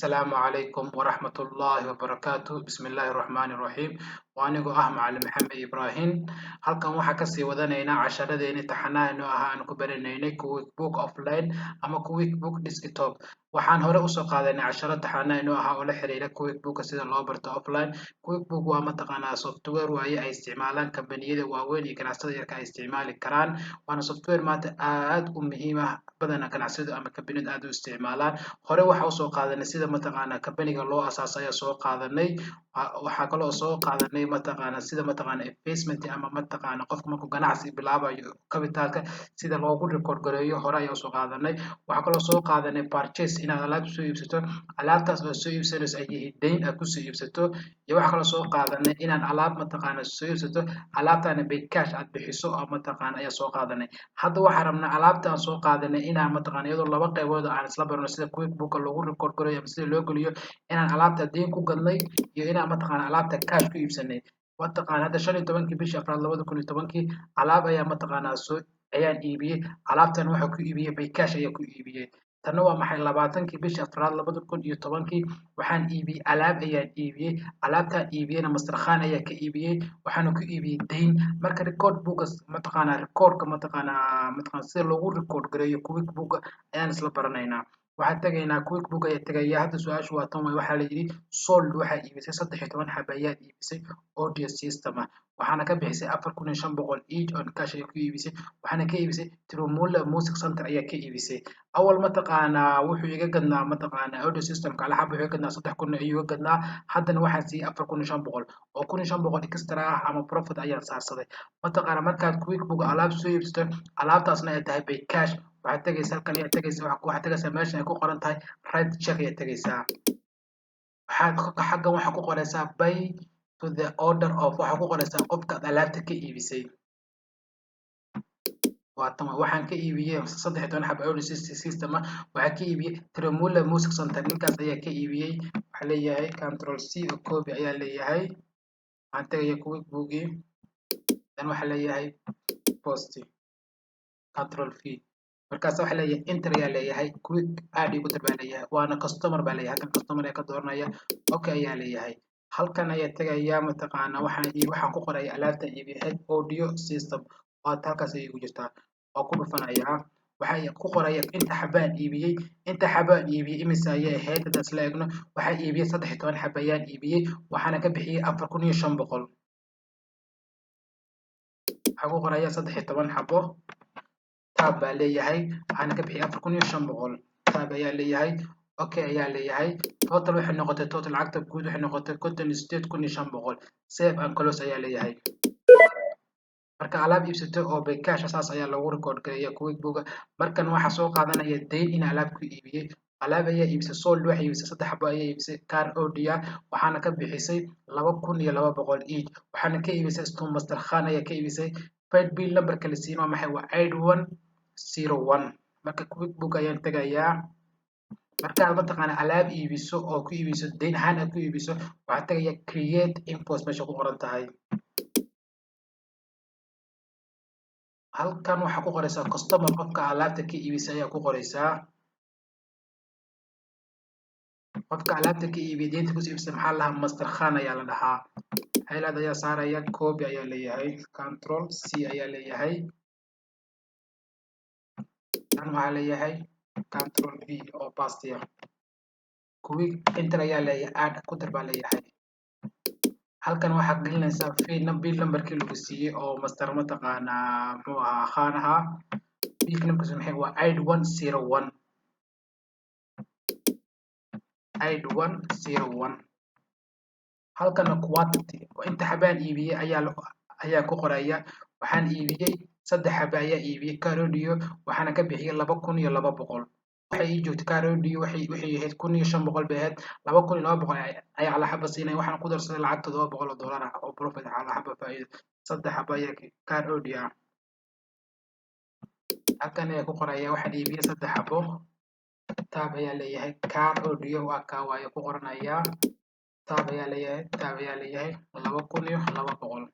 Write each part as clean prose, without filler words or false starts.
Assalaamu calaykum waraxmatullaahi wabarakaatu. Bismillaahi raxmaani raxiim. Waa anigoo ah Macalin Maxamed Ibraahim. Halkan waxaa kasii wadanaynaa casharadeeni taxanaha inoo ahaa aan ku baranaynay QuickBook Offline ama QuickBook Desktop. Waxaan hore usoo qaadanay casharo taxanaha inoo ahaa oo la xiriira QuickBooka, sida loo barto offline. QuickBook waa mataqaanaa software waaye ay isticmaalaan kambaniyada waaweyn iyo ganacsatada yarka ay isticmaali karaan, waana software maanta aad u muhiim ah, badanaa ganacsiyadu ama kambaniyadu aad u isticmaalaan. Hore waxaa usoo qaadanay sida mataqaanaa kambaniga loo asaasay ayaa soo qaadanay. Waxaa kaloo soo qaadanay mataqaanaa sida mataqaanaa investment ama mataqaanaa qofka markuu ganacsi bilaabayo capitalka sida loogu record gareeyo, hore ayaa usoo qaadanay. Waxaa kaloo soo qaadanay purchase, inaad alaab soo iibsato, alaabtaas oo soo iibsanayso ay yihiin deyn aad kusoo iibsato. Iyo waxaa kaloo soo qaadanay inaad alaab mataqaanaa soo iibsato, alaabtaana by cash aad bixiso oo mataqaana ayaa soo qaadanay. Hadda waxaan rabnaa alaabta aan soo qaadanay inaan mataqaana iyadoo laba qaybood aan isla barno, sida QuickBooka loogu record gareeyo ama sida loo geliyo inaan alaabta deyn ku gadnay iyo inaan mataqaana alaabta cash ku iibsanay. Mataqaana hadda 15-kii bishii afraad 2010-kii alaab ayaa mataqaanaa soo ayaan iibiyey. Alaabtan waxaa ku iibiyey by cash ayaa ku iibiyey. Tanna waa maxay? 20-kii bishii afraad 2010-kii waxaan iibiyey alaab ayaan iibiyey. Alaabtaan iibiyeyna Master Khan ayaa ka iibiyey, waxaana ku iibiyey deyn. Marka record booka mataqaanaa recordka mataqaanaa sida loogu record gareeyo QuickBooka ayaan isla baranaynaa. Waxaan tegaynaa QuickBook ayaa tegaya. Hadda su-aashu waa tan waay. Waxaa la yidhi sold, waxaa iibisay 13 xaba ayaad iibisay audio system ah, waxaana ka bixisay 4,500 each on cash ayaa ku iibisay, waxaana ka iibisay Trumula Music Center ayaa ka iibisay. Awal mataqaanaa wuxuu iga gadnaa mataqaanaa audio systemka alaxab wuxuu iga gadnaa 3,000 ayuu iga gadnaa. Haddana waxaan siiyey 4,500 oo 1,500 extra ah ama profit ayaan saarsaday. Mataqaanaa markaad QuickBook alaab soo iibsato, alaabtaasna ay tahay by cash, waxaad tegaysaa halkan ayaad tegaysaa. Waxaad tegaysaa meesha ay ku qoran tahay write check ayaad tegaysaa. Waxaad xaggan waxaa ku qoraysaa pay to the order of, waxaa ku qoraysaa qofka aad alaabta ka iibisay. Waa tan, waxaan ka iibiyey 13 xaba audio system ah, waxaa ka iibiyey Tremula Music Center, ninkaas ayaa ka iibiyey. Waxaa leeyahay Control C oo copy ayaa leeyahay. Waxaan tegaya QuickBookii, dan waxaa leeyahay paste, Control V. Markaas waxaa leeyahay enter ayaa leeyahay, quick add igu dar baa leeyahay, waana customer baa leeyahay. Halkan customer ayaa ka dooranaya, okay ayaa leeyahay. Halkan ayaa tegaya, mataqaana waxaan ku qoraya alaabta iibiyey head audio system, waata halkaas ayay igu jirtaa, waa ku dhufanayaa. Waxaa ku qoraya inta xabaan iibiyey. Inta xabaan iibiyey imise ayay ahayd? Hadda isla eegno. Waxaa iibiyey 13 xaba ayaan iibiyey, waxaana ka bixiyey 4,500. Waxaa ku qoraya 13 xabo, tab baa leeyahay, waxaana ka bixiyey 4,500, tab ayaa leeyahay, okay ayaa leeyahay. Total waxay noqotay, total lacagta guud waxay noqotay 58,500. Save and close ayaa leeyahay. Marka alaab iibsato oo by cash, saas ayaa lagu record gareeya QuickBooka. Markan waxaa soo qaadanaya deyn in alaab ku iibiyey. Alaab ayaa iibisay, sold, waxay iibisay saddex xabo ayaa iibisay car audio, waxaana ka bixisay 2,200 each, waxaana ka iibisay Stone Master Khan ayaa ka iibisay. File bill numberka la siin waa maxay? Waa 8101. Marka QuickBook ayaan tegayaa. Markaad mataqaana alaab iibiso oo ku iibiso deyn ahaan aad ku iibiso, waxaad tegaya create invoice meesha ku qoran tahay. Halkan waxaa ku qoraysaa customer, qofka alaabta ka iibisay ayaa ku qoraysaa. Qofka alaabta ka iibiyay deynta kusoo iibisay maxaa la dhahaa? Master Khan ayaa la dhahaa. Highlight ayaa saaraya, copy ayaa leeyahay, Control C ayaa leeyahay, tan waxaa leeyahay Control V oo paste ah, quick enter ayaa leeyahay, add ku dar baa leeyahay. Halkan waxaad gelinaysaa bill numberkii lagu siiyey oo master mataqaanaa muxuu ahaa, Khan ahaa. Billka numberkiisu maxay? Waa 8101, 8101. Halkana quantity, inta xabaan iibiyey ayaa ku qoraya. Waxaan iibiyey saddex xaba ayaa iibiyey car audio, waxaana ka bixiyey 2,200. Waxay ii joogtay car audio waxay ahayd 1,500 bay ahayd. 2,200 ayaa ala xaba siinaya, waxaan ku darsaday lacag $700 ah oo profit ala xaba faa'iido. Saddex xaba ayaa car audio ah. Halkan ayaa ku qoraya waxaan iibiyey saddex xabo, tab ayaa leeyahay, car audio waa kaa waaye ku qoranayaa, tab ayaa leeyahay, tab ayaa leeyahay, 2,200,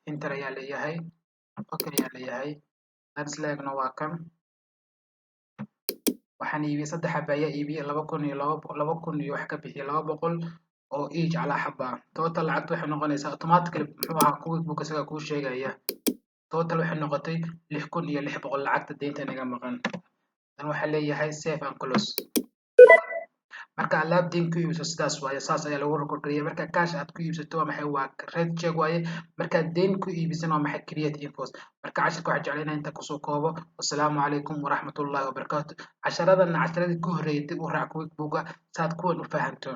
enter ayaa leeyahay, okay ayaa leeyahay. Let's leegno, waa kan. Waxaan iibiyey saddex xaba ayaa iibiyey, 2002, 2000 iyo wax ka bixiyey 200 oo each calaa xaba. Total lacagta waxay noqonaysaa automatically, muxuu ahaa, QuickBook isagaa kuu sheegaya. Total waxay noqotay 6600 lacagta deynta naga maqan. Dan waxaa leeyahay save and close. Marka alaab deyn ku iibso sidaas waaye, saas ayaa lagu record gareeya. Marka cash aad ku iibsato waa maxay? Waa write check waaye. Markaad deyn ku iibisan waa maxay? Create invoice. Marka cashirka waxaa jeclay inaan inta kusoo koobo. Wasalaamu calaykum waraxmatullahi wabarakaatu. Casharadana casharadii ka horreeyay dib u raac QuickBooka saad kuwan u fahanto.